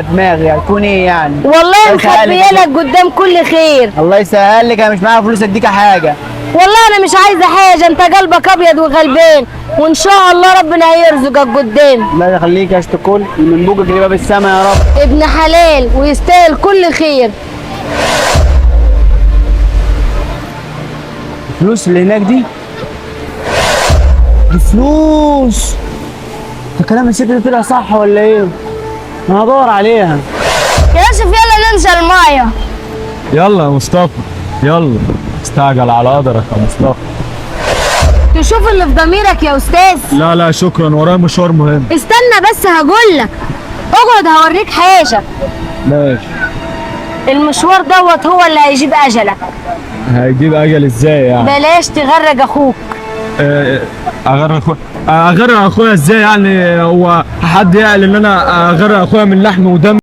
دماغي هتكون ايه يعني؟ والله الله يسهل مخبيه لك قدام كل خير. الله يسهل لك، انا مش معايا فلوس اديك حاجة. والله انا مش عايزه حاجة، انت قلبك ابيض وغلبان، وان شاء الله ربنا هيرزقك قدام. الله يخليك يا اشتكول، من بوجك لباب السما يا رب. ابن حلال ويستاهل كل خير. الفلوس اللي هناك دي فلوس. ده كلام الست ده طلع صح ولا ايه؟ انا هدور عليها. يا يوسف يلا ننزل المايه. يلا يا مصطفى يلا، استعجل على قدرك يا مصطفى. تشوف اللي في ضميرك يا استاذ. لا لا شكرا، ورايا مشوار مهم. استنى بس هقولك، اقعد هوريك حاجة. ماشي. المشوار دوت هو اللي هيجيب اجلك. هيجيب اجل ازاي يعني؟ بلاش تغرق اخوك. اغرق اخويا؟ اغرق اخويا ازاي يعني؟ هو حد يعقل ان انا اغرق اخويا من لحم ودم؟